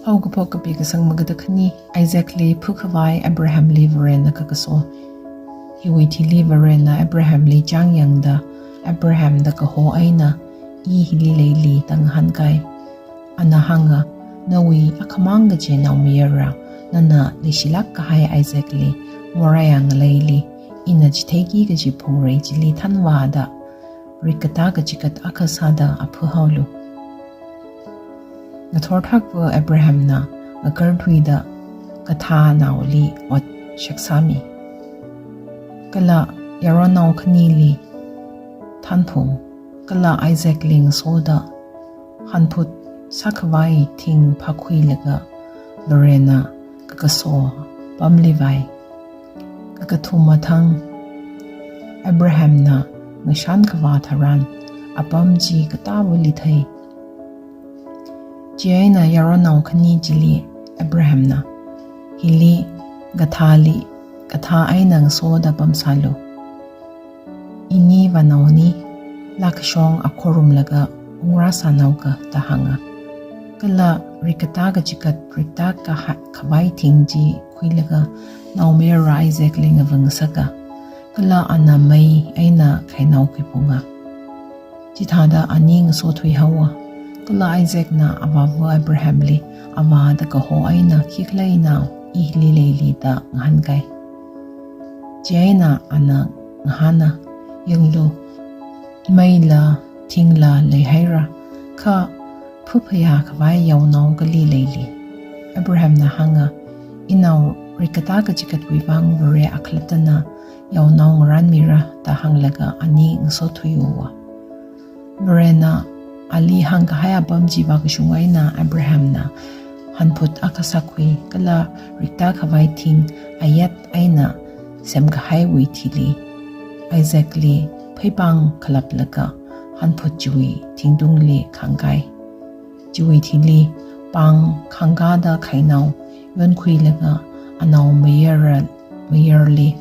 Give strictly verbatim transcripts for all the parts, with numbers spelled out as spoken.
Haokaphok kapi kasang magada khani. Isaacli phukhavai Abrahamli Varena kakaso. Hiwui thili Varena Abrahamli chāngyangda, Abraham da kaho eina, I hili leili da ngahānkai. Ana hānga, nawui akhamang kaje naomayara, nana leishilāk kahai Isaacli Moriah ngaleili, ina chitheiki kaji phungrei chili thanvāda, rikkatā kachikat akha sāda aphuhaolu. Ngathorthakva Abrahamna ngakarthuida kathānaoli ot shaksāmi. Kala yaronao khanili thanphung, kala Isaacli ngasoda hanphut sākhavai thing phākhuilaga Varena kakaso apamli vai. Kakathuma thang Abrahamna ngashankhavā tharan apam chi katāvali thei. Chieina yaronao khani chili Abrahamna, hili kathāli, kathā eina ngasoda pamsālu. Ini vānaoni, lākashong akhorumlaga ungrāsānaoka da hānga. Kala rikkatā kachikat rikta kaha-, khavai thing chi khuilaga naomayara Isaacli ngavāngasaka. Kala ana mei eina khainao khuiphunga. Chithāda ani ngasothuihaowa. Kala Isaacna avāva Abrahamli, avā da kaho eina khikhala inao I hili leili da ngahānkai. Chieina ana ngahāna, yanglu, meila thingla leihaira, kha phuphayā khavai yaonao kali leili? Abrahamna hānga, inao rikkatā kachikatwui vang Vare akhalattana yaonao ngarānmira da hānglaga ani ngasothuiuwa. Varena ali hāngkahai apam chi vākashung eina Abrahamna hanphut akha sākhui kala rikta khavai thing ayat eina semkahaiwui thili Isaacli pheipāng khalaplaga hanphut chiwui thingtungli khāngkai. Chiwui thili pāng khāngkāda khainao yonkhuilaga anao mayara, mayarli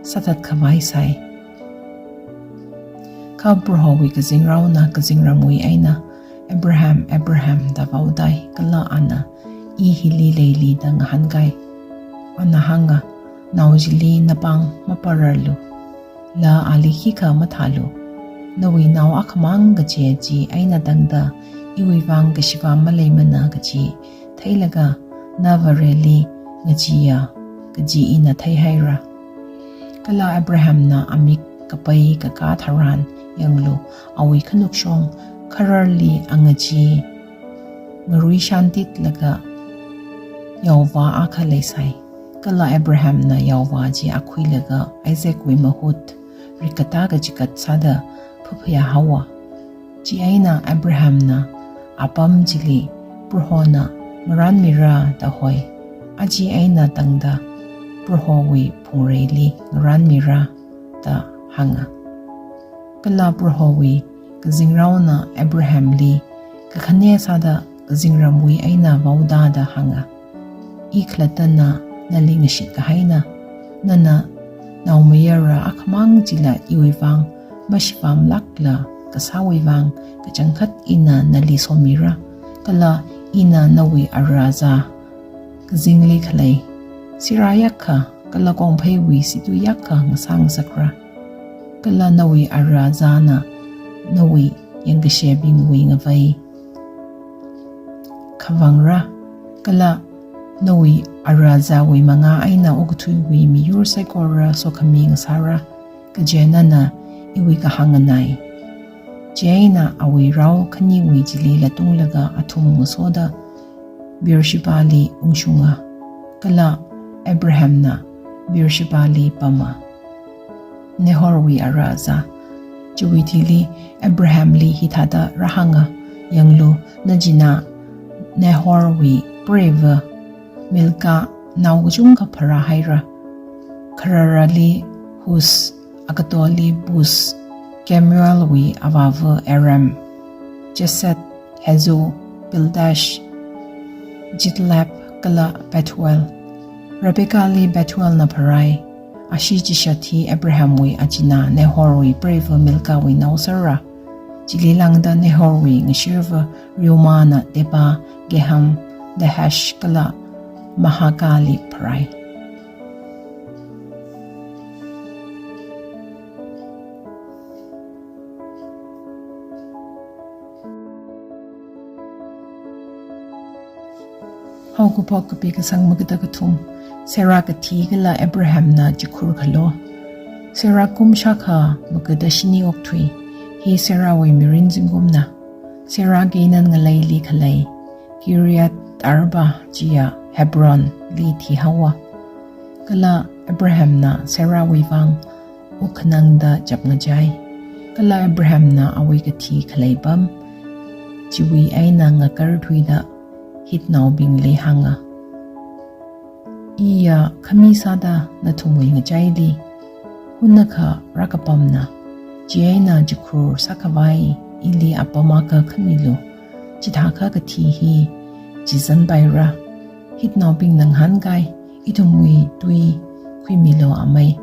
sāthat khavai sai. Kha Prohowui kazingraona kazingramwui eina, Abraham, Abraham da vaodai, kala ana, I hili leili da ngahānkai. Ana hānga, nao chili napāng mapararlu, la ali khikha mathālu. Nawui nao akhamang kaje chi eina tangda, iwui vang kashivam maleimana kaji theilaga, na Vareli ngacheeya kaji ina theihaira. Kala Abrahamna amik kapai kakā tharan, yanglu, awui khanukshong khararli angachee ngarui shantitlaga yaovā akha leisai. Kala Abrahamna yaovā chi akhuilaga Isaacwui mahut rikkatā kachikat sāda phuphayā haowa. Chieina Abrahamna apam chili Prohona ngarānmira da hoi. Aja eina tangda Prohowui phungreili ngarānmira da hānga. Kala Prohowui kazingraona Abrahamli kakhane sāda kazingramwui eina vaoda da hānga. I khalattana nali ngashit kahaina, nana naomayara akhamang chila iwui vang mashivamlākla kasāwui vang kachangkhat ina nali somira, kala ina nawui ara azā kazingli khalei sirā yākha kala kongpheiwui situ yākha ngasā ngasakra. Kala nawui ara azāna nawui yangkashebingwui ngavei khavangra, kala nawui ara azāwui mangā eina okathuiwui miyur saikora sokhami ngasāra, kaje nana iwui kahāng nganai. Chieina awui rao khaniwui chili latunglaga athum ngasoda Beershebali ungshunga, kala Abrahamna Beershebali pama. Nahorwui ara azā. Chiwui thili Abrahamli hithāda rāhānga, yanglu, nachinā Nahorwui preiva Milcah nao kachungkha pharāhaira. Khararali Huz, akatoli Buz, Kemuelwui avāva Aram, Chesed, Hazo, Pildash, Jidlaph kala Bethuel. Rebekali Bethuelna pharāi. Ashi chishat hi Abrahamwui achinā Nahorwui preiva Milcahwui nao sera. Chili lāngda Nahorwui ngashirva Reumahna Tebah, Gaham, Nahash kala Mahakali pharai. Haokaphok kapi kasang magada kathum. Sarah kathi kala Abrahamna chikhur khalo. Sarah kum shākha magada shini okthui. Hi Sarahwui mirin zingkumna. Sarah Canaan ngaleili khalei Kiriath Arba chiya Hebronli thihaowa. Kala Abrahamna Sarahwui vang wuk khanangda chapngachai. Kala Abrahamna awui kathi khalei pam chiwui eina ngakarthuida Hitnaobingli hānga, Iya khami sāda nathumwui ngachaili hunakha rākapamna, chieina chikhur sākhavai ili apam akha khamilu, chithākha kathi hi chizanpaira. Hitnaobingna ngahānkai, Ithumwui tui khuimilu amei.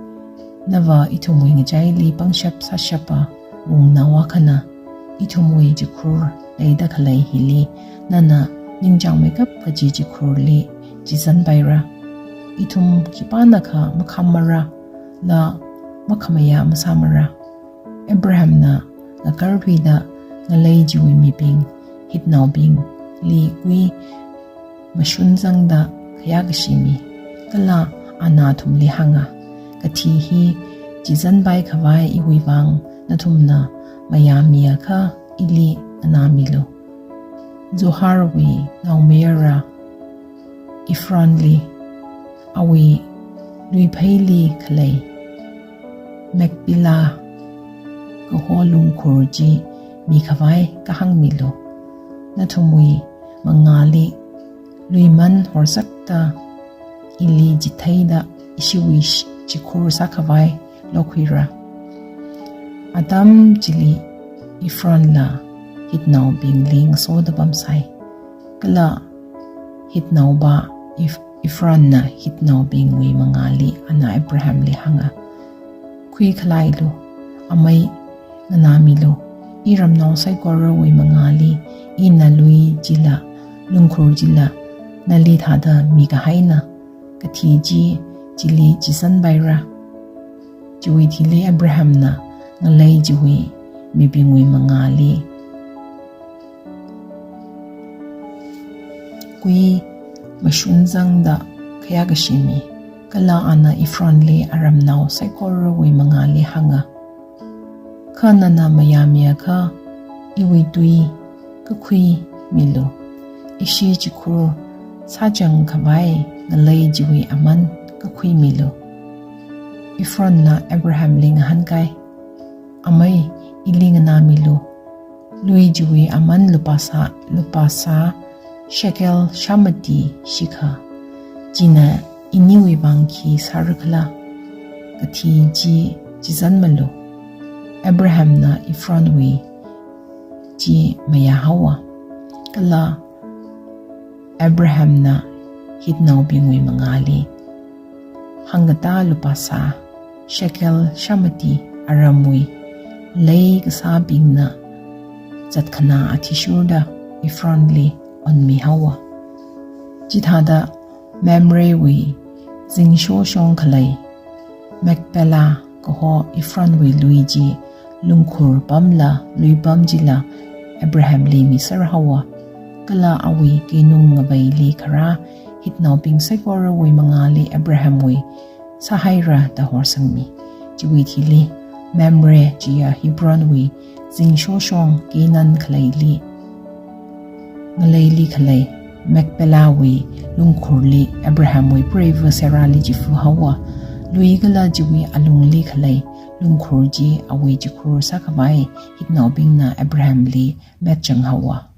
Nava ithumwui ngachaili pangshap sāshapa wungnao akhana. Ithumwui chikhur leida khalei hili nana ningchāngmeikap kaji chikhurli chizanpaira. Ithum khipānakha makhammara, la makhamayā masāmara. Abrahamna ngakarthuida ngalei chiwui mibing Hitnaobingli kui mashun zangda khayākashi mi. Kala ana athumli hānga, Kathi hi chizanpai khavai iwui vang nathumna mayāmiakha ili nganāmilu. Zoharwui naomayara Ephronli, awui luipheili khalei Machpelah kaho lungkhur chi mikhavai kahāng milu. Nathumwui mangāli luiman horsakta ili chitheida ishiwui sh-, chikhur sākhavai lokhuira. Atam chili Ephronla Hitnaobingli ngasoda pamsai. Kala Hitnaopa Eph-, Ephronna Hitnaobingwui mangāli ana Abrahamli hānga, Khuikhalailu, amei nganāmilu, iramnao saikorawui mangāli ina lui chila, lungkhur chila nali thāda mikahaina, kathi chi chili chizanpaira. Chiwui thili Abrahamna ngalei chiwui mibingwui mangāli kui mashun zangda khayākashi mi. Kala ana Ephronli aramnao saikorawui mangāli hānga, Kha nana mayāmiakha iwui tui kakhuimilu. Ishi chikhur sāchang khavai ngalei chiwui aman kakhuimilu. Ephron na Abraham li ngahānkai, Amei, ili nganāmilu. Lui chiwui aman lupā sā, lupā sā shekel shāmati shikha. China iniwui vang khi sārakhala? Kathi chi chizanmalu. Abraham na Ephron wui chi mayāhaowa. Kala Abraham na Hitnaobingwui mangāli hāngkatā lupā sā shekel shāmati Aramwui lei kasābingna zatkhanā athishurda Ephron li onmihaowa. Chithāda Mamre wui zingshoshong khalei Machpelah kaho Ephron wui lui chi lungkhur pamla luipam chila Abraham li miserhaowa. Kala awui keinung ngaveili kharā Hitnaobing saikorawui mangāli Abraham wui sāhaira da horsangmi. Chiwui thili Mamre chiya Hebron wui zingshoshong Canaan khaleili, ngaleili khalei Machpelah wui lungkhurli Abraham wui preiva Sarah li chifuhaowa. Lui kala chiwui alungli khalei lungkhur chi awui chikhur sākhavai Hitnaobingna Abraham li matchanghaowa.